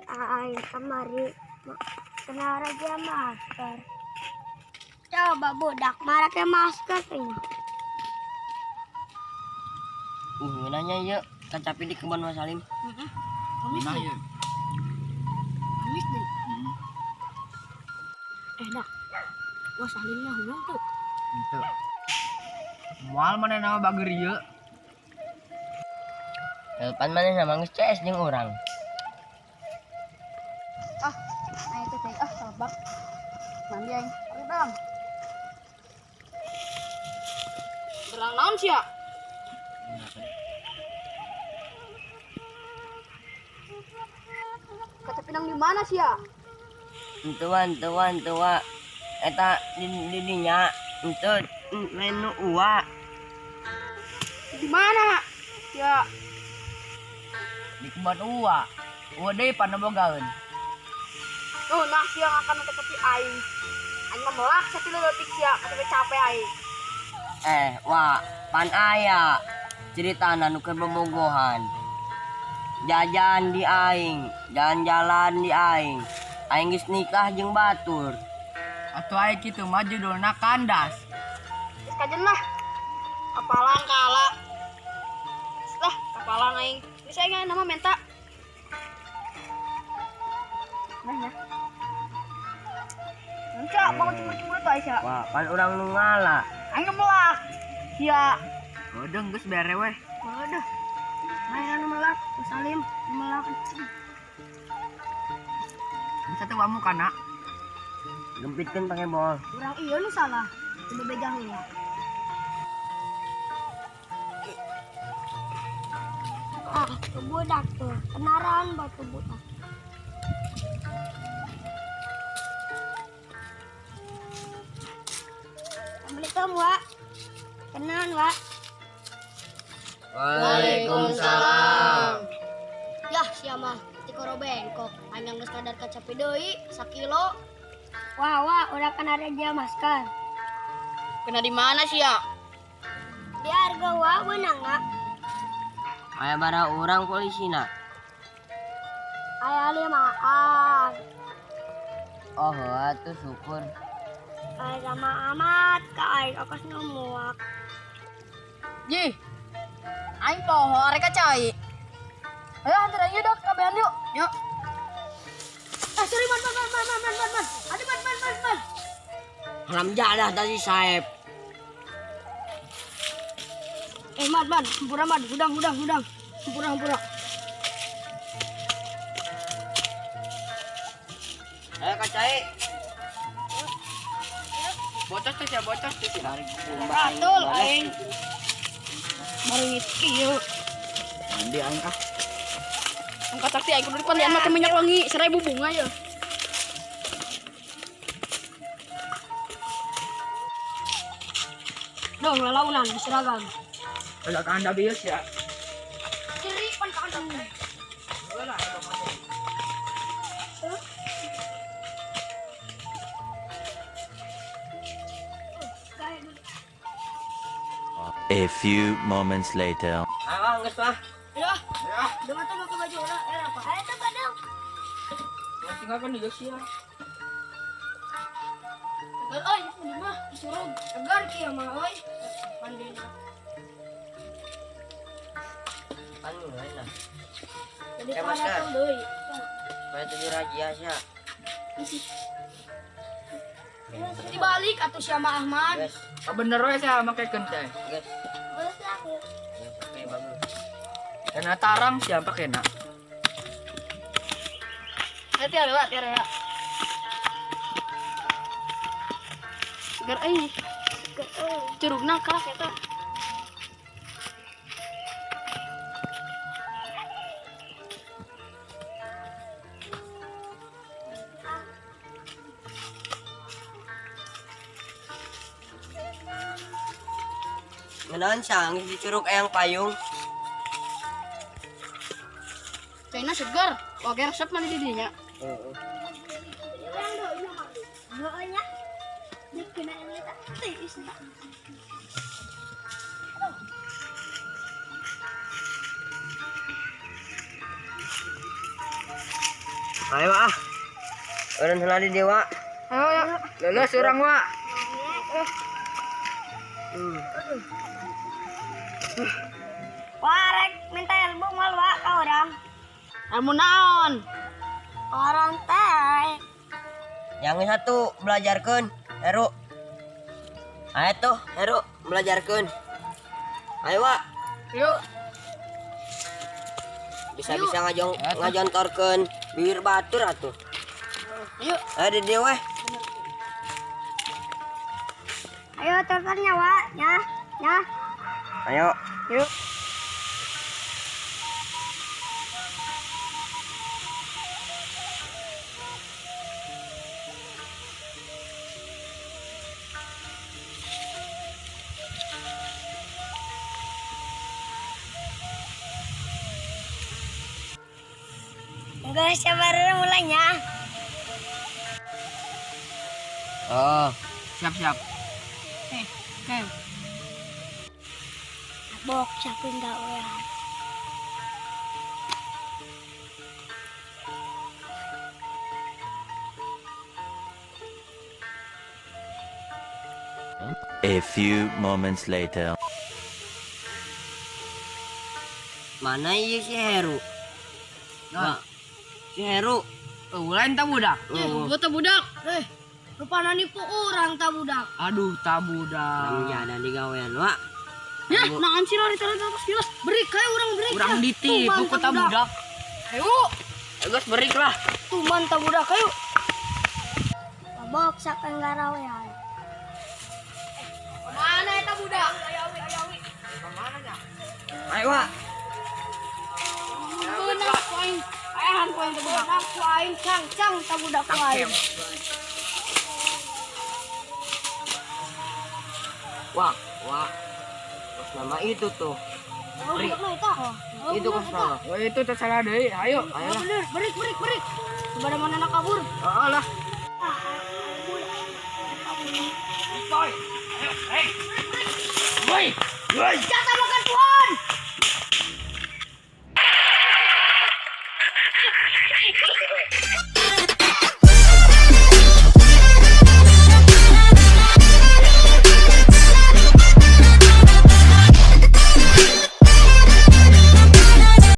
Aing kamari kena razia masker. Coba budak marake masker ini. Nanya ieu kacapi di kebon Mas Salim. Heeh. Amis Nah, deh. ya. Amis deh. Eh dak. Wah, Salimnya huang tuh. Henteu. Moal maneh nama bager ieu. Telepon maneh sama geus CS jeung urang. Ah, ayo teh teh ah sabak. Mandi aing. Ayo dong. Berang naon sia? Kaca pinang di mana sia? Henteu wa, henteu wa, henteu wa. Eta di dinya henteu lain nu uwa. Di mana? Ya, Di kebon uwa. Uwa deui panabogaeun. tuh nah sia ngakan kacapi aing. Aing mah melak satu leutik sia, kacapi capek aing. Eh, wa, pan aya ceritana nu keur bobogohan. Jajan di aing, jalan-jalan di aing. Aing geus nikah jeung batur. Atuh aya kitu mah judulna kandas. Geus kajen lah. Kapalang kala. Lah, kapalang aing. Geus aing nama menta. Nah, nah. Enca, bangun cemur-cemur tuh Aisyah. Wah, pan urang nu ngala. Aing nu melak. Sia. Udah geus bere weh. Waduh. Main anu melak, Salim melak. Bisa teu wamu kana. Gempitkeun pake bol. Urang iya nu salah. Coba bejang heula. Ah, tuh budak tuh. Kenaran batu budak. Assalamualaikum, Wak. Kenalan, Wak. Waalaikumsalam. Yah, sia mah tikoro bengkok. Aing geus kadar kacapi deui sakilo. Wah, wah, udah kena razia masker. Kena di mana sia? Di harga wah beunang nggak? Aya bara urang polisina. Aya limaan. Oh, heuh atuh syukur. Aya sama amat ka aing akas nu muak. Jih. Aing poho arek cai. Ayo antar aja dok, kabehan yuk. Yuk. Eh, sorry, man, man, man, man, man, man, man. Aduh, man, man, man, man. Haram jadah tadi saeb. Eh, man, man, hampura, man, hudang, hudang, hudang. Hampura, hampura. Ayo kacai. Bocos teh sia, bocos teh sia. Tarik Ratul aing. Baru ngit ieu. Mandi aing ah. Angkat sakti aing kudu dipandian make minyak wangi 1000 bunga ya. Dong, lalaunan di seragam. Ulah ka anda bius ya. Ciri pan ka anda. Ulah. A few moments later. Ah, geus mah. Ya. Udah mata mau ke baju lah, eh apa? Ayo tuh badung. Tinggalkan di sia. Segar euy, ini mah disurug. Segar kieu mah euy. Mandi. Pan we lah. Jadi Eh, kana masker. tuh deui. Supaya teu dirazia sia. Dibalik atuh sia mah Ahmad. Geus, Bener we sia makekeun teh. geus. Geus lah. Geus, oke bagus. Kena tarang sia pakena. Ayo tiara lah, tiara lah. Segar euy. Curugna kalah eta. Ngenaon sang di curug eyang payung. Kayaknya segar. Oke, resep mandi di dinya. Heeh. Urang deui mandi. Heeh nya. Dikena yang eta. Teh, is. Ayo ah. Urang heula di dewa. Ayo, ayo. Lulus urang wa. Wah, rek minta ilmu moal wa ka urang. Ilmu naon? Orang teh. Yang satu belajarkeun, Heru. Ayo tuh, Heru, belajarkeun. Ayo, Wak. Yuk. Bisa-bisa ngajontorkeun bibir batur atuh. Yuk. Ayo di dieu weh. Ayo teleponnya wa, ya. Ya. Ayo. Yuk. Enggak sabar mulainya. Oh, Siap siap. Eh, oke. Bok siapin gawean. A few moments later. Mana ieu si Heru? Nah. Wak. Si Heru. Oh, lain ta budak. Oh, Gua teh budak. Eh, rupana nipu urang ta budak. Aduh, ta budak. jalan di gawean, Wak. Ya, naon sih lari terus terus jelas. Berik kayak urang berik. Urang ditipu ku ta budak. Ayo. Geus berik lah. Tuman ta budak ayo. Bok siapin garawean. Mana eta budak? Ayo, Wak. Beunang ku aing. Ayahan ku aing teh budak. Budak ku aing cangcang ta budak ku aing. Wah, wah. Kos nama itu tuh. Oh, budak na eta. Oh, Itu kos nama. Oh, itu teh salah deui. Ayo. Ayo lah. Bener, berik berik berik. Kepada mana nak kabur? Heeh lah. Woi. Woi. Jatah makan.